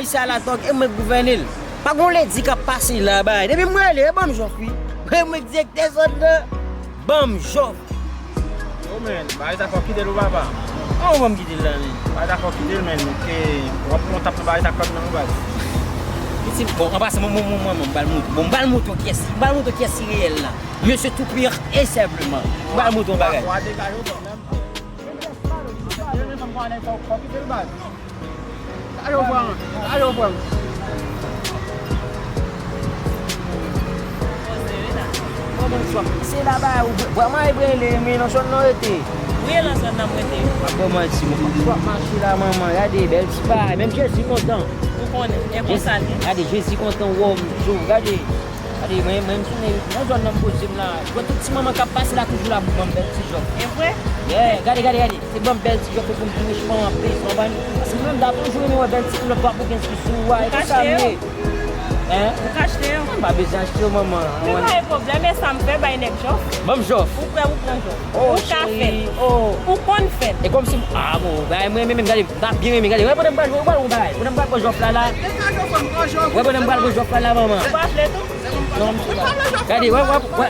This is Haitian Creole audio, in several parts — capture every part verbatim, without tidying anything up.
Sa la tòg e mwen k gouvène l. Pa gon ledi k ap pase la bay. Depi m rele, e ban m jòf wi. E mwen k direktè zòn nan. Ban m jòf. Yo men, bagay sa fò kite l wi papa. An ou ban m kite l la men. Bagay sa fò kite l men. Ke w ap pran tap nan bagay sa kòd nan wi baz. Pitit, bon, an pasan, mwen, mwen, mwen, mwen, m pral montre. Bon, m pral montre w kiyès, m pral montre w kiyès ki reyèl la. Mesye tou pire e senpleman. M pral montre w bagay. Wa degaje w. Yo men fanm kwa nèg fò, fò kite l baz. Gade yo pran, gade yo pran. Se la ba ou vrèman e brele men nan zòn nan rete. Wi, e nan zòn nan m rete. M ap ban w manti, mwen. W ap mache la, manman, gade, bèl ti bagay. Menm Jezi kontan. Ou konnen, e konsa l ye. Gade, Jezi kontan, wòm, jo, gade. Gade, mwen, mwen, m tounen nan zòn nan m poze m la. Jwenn tout ti manman k ap pase la toujou la pou ban m bèl ti jòf. E vre? Yeah, gade, gade, gade. Se ban m bèl ti jòf pou m vin riche manman plis, konprann? Paske mwen menm, m ta toujou renmen wè bèl ti lòt bwa pou gen ti sou a, e konsa m ye. Hein? Ou ka achte yo? M pa bezwen achte yo, manman. Men pa gen pwoblèm, e sa m fè, bay nèg jòf. Ban m jòf. Ou prè, ou pran jòf. Oh, ou ka fè l. Oh. Ou konn fè l. E kòmsi, ah bon, bagay mwen menm, gade, m ta byen renmen, gade, wè pandan m pral jòf, ou pral wè yon bagay. Pandan m pral pran jòf la, la. Wè pandan m pral pran jòf la, la, manman. Ou pa vle tou? Non, m sou la. Gade, wè, wè, wè,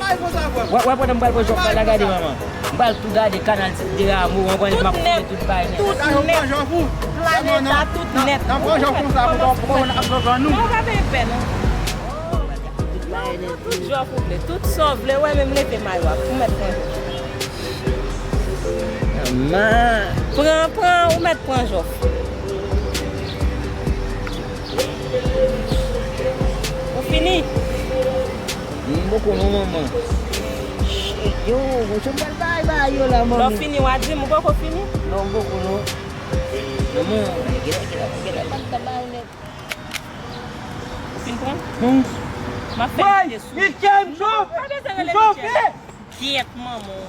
wè, wè pandan m pral pran jòf la, la, gade, manman. M pral tou gade kanal Ti de Ramo, mwen pral m ap fouye tout bagay nèt. Tout nèt. Planèt la, tout nèt. Ou fè tout. Non, ou pa peye pè, non. Tout jòf ou vle, tout sa w vle, wè menm leve mayo a, ou mèt pran jòf. Manman. Pran, pran, ou mèt pran jòf. Ou fini? M poko non, manman. Yo, monchè, m pral bay, bay yo la, manman. Lè w fini, w a di m, ou poko fini? Non, m poko non. Manman, gèlè, gèlè, gèlè, m ap bay nèt. Ou fin pran? Non. M ap fè Miche sou. Miche, m chofe! Pa bezwen rele Miche. Kyèt, manman.